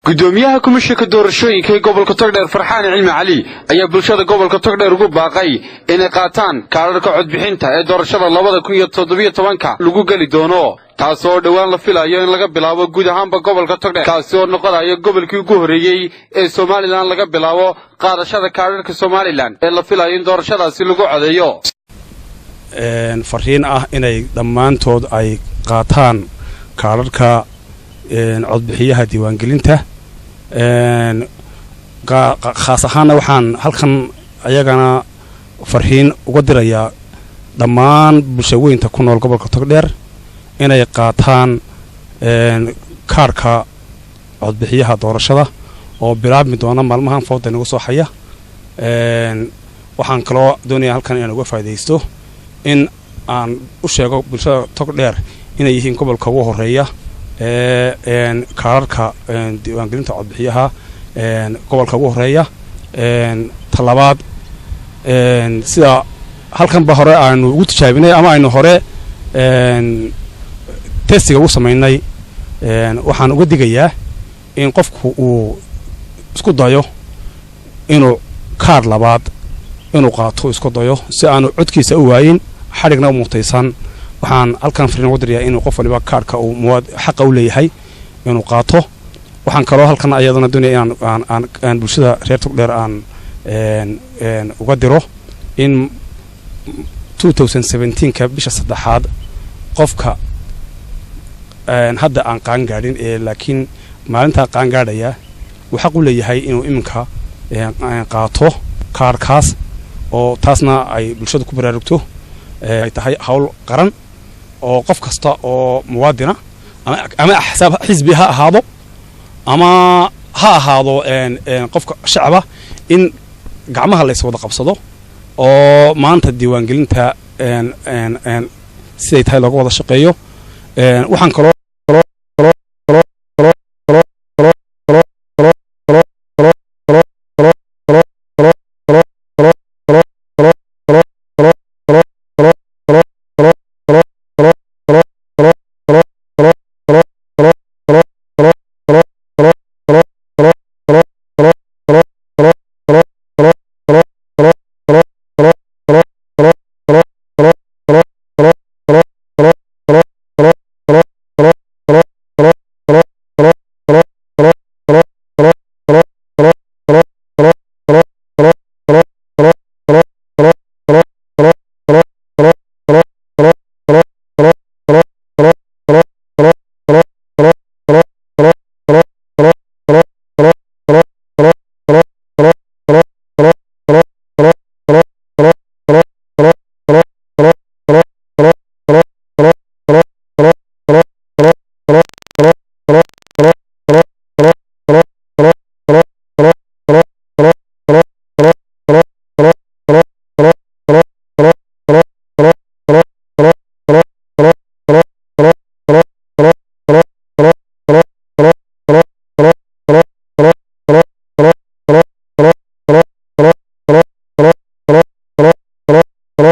Gudoomiyaha komishanka doorashooyinka ee gobolka Togdheer, Farxaan Cilmi Cali, ayaa bulshada gobolka Togdheer ugu baaqay inay qaataan kaadharka codbixinta ee doorashada 2017-ka lagu geli doono, taas oo dhowaan la filayo in laga bilaabo guud ahaanba gobolka Togdheer, kaasi oo noqonayo gobolkii ugu horreeyey ee Somaliland laga bilaabo qaadashada kaadharka Somaliland ee la filayo in doorashadaasi lagu codeeyo. Fariin ah inay dhammaantood ay qaataan kaadharka codbixiyaha diiwaangelinta. Khaas ahaanna waxaan halkan ayagana fariin uga dirayaa dhammaan bulshaweynta ku nool gobolka Togdheer inay qaataan kaarhka codbixiyaha doorashada oo bilaabmi doona maalmahan fooda inagu soo haya. Waxaan kaloo doonaya halkan inaan uga faa'idaysto in aan u sheego bulshada Togdheer inay yihiin gobolka ugu horeeya ee kaararka diiwaangelinta codbixiyaha, gobolka ugu horeeya. Talabaad, sida halkanba hore aanu ugu tijaabinay ama aynu hore testiga ugu samaynay, waxaan uga digayaa in qofku uu isku dayo inuu kaar labaad inuu qaato, isku dayo si aanu codkiisa u waayin, xadhigna u mutaysan. Waxaan halkan fariin ugu dirayaa inuu qof waliba kaarhka uu xaqa u leeyahay inuu qaato. Waxaan kaloo halkan ayadana doonaya inaan aan bulshada reer Togdheer aan uga diro in 2017-ka bisha saddexaad qofka hadda aan qaan gaadhin ee laakiin maalintaa qaan gaadhaya uu xaq u leeyahay inuu iminka qaato kaarhkaas, oo taasna ay bulshadu ku baraarugto, ay tahay hawl qaran oo qof kasta oo muwaadina ama axsaab xisbi ha ahaado ama ha ahaado qofka shacaba, in gacmaha la iswada qabsado oo maanta diiwaangelinta siday tahay looga wada shaqeeyo. Waxaan kaloo